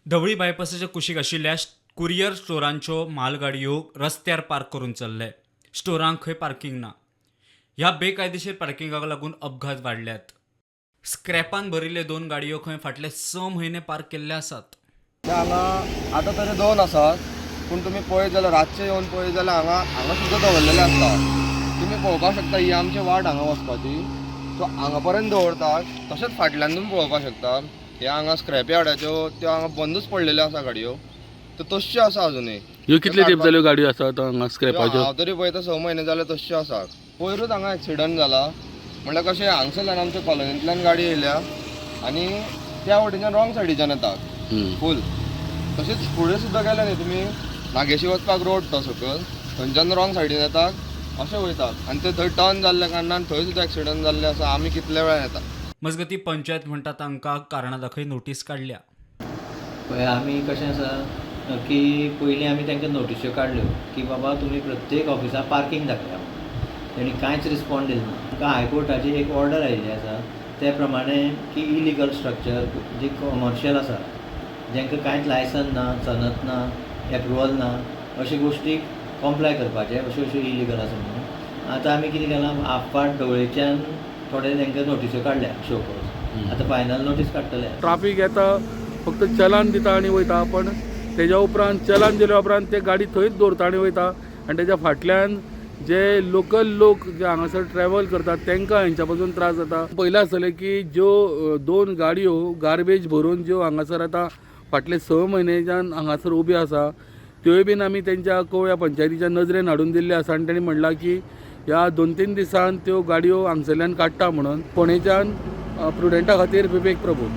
धवळी बायपासाच्या कुशीक आशिल्ल्या कुरियर स्टोरांच्यो मालगाडयो रस्त्यार पार्क करून चल्ले. स्टोरांक खंय पार्किंग ना. ह्या बेकायदेशीर पार्किंगाक लागून अपघात वाडल्यात. स्क्रॅपान भरिल्ले दोन गाडयो खंय फाटले 6 म्हयने पार्क केल्ले आसात. ते हांगा आतां तरी दोन आसात, पूण तुमी पळयत जाल्यार रातचे येवन पळयत जाल्यार हांगा हांगा सुद्दां दवरलेले आसता. तुमी पळोवपाक शकता, ही आमची वाट हांगा वचपाची. सो हांगा पर्यंत दवरतात. तशेंच फाटल्यान तुमी पळोवपाक शकता, हे हांगा स्क्रॅप यार्डाच्यो त्यो हांगा बंदूच पडलेल्यो आसा गाडयो, त्यो तश्यो आसा अजुनूय. ह्यो कितले तेंप जाल्यो गाडयो आसात हांगा स्क्रॅपाच्यो? हांव तरी पळयता 6 म्हयने जाले तश्यो आसा. पयरूच हांगा एक्सिडंट जाला. म्हणल्यार कशें, हांगसरल्यान आमच्या कॉलनींतल्यान गाडी येयल्या आनी त्या वटेच्यान रॉंग सायडीच्यान येता फूल. तशेंच फुडें सुद्दां गेले न्ही तुमी, नागेशी वचपाक रोड तो सकयल, थंयच्यान रॉंग सायडीन येता अशें वयतात आनी ते थंय टर्न जाल्ल्या कारणान थंय सुद्दां एक्सिडंट जाल्ले आसा. आमी कितले वेळार येता. मजगतीं, पंचायत म्हणटा तांकां कारणां दाखय नोटीस काडल्या. पळय, आमी कशें आसा की पयलीं आमी तांकां नोटिश्यो काडल्यो की बाबा तुमी प्रत्येक ऑफिसाक पार्कींग दाखया म्हणून. तेणी कांयच रिस्पोंड दिलो ना. आमकां हायकोर्टाची एक ऑर्डर आयिल्ली आसा, ते प्रमाणे की इलिगल स्ट्रक्चर जी कॉमर्शियल आसा, जांकां कांयच लायसन ना, सनद ना, एप्रुवल ना, अशे गोश्टीक कॉम्प्लाय करपाचें, अश्यो अश्यो इलिगल आसा म्हणून. आतां आमी कितें केलां, आफाट ढवळेच्यान थोडे तांकां नोटिश्यो काडल्या शो कॉज. आतां फायनल नोटीस काडटले. ट्राफीक येता, फक्त चलान दिता आनी वयता, पण तेज्या उपरांत चलान दिल्या उपरांत ते गाडी थंयच दवरता आनी वयता. आनी तेज्या फाटल्यान जे लोकल लोक जे हांगासर ट्रॅवल करतात तांकां हेंच्या पासून त्रास जाता. पयलें आसतलें की ज्यो दोन गाडयो गार्बेज भरून ज्यो हांगासर आतां फाटले 6 म्हयनेच्यान हांगासर उब्यो आसा, त्योय बीन आमी तेंच्या कवळ्या पंचायतीच्या नजरेन हाडून दिल्ल्यो आसा. आनी तेणी म्हणलां की ह्या 2-3 दिसान त्यो गाडयो हांगसरल्यान काडटा म्हणून. फोंडेच्यान प्रुडंटा खातीर विवेक प्रभू.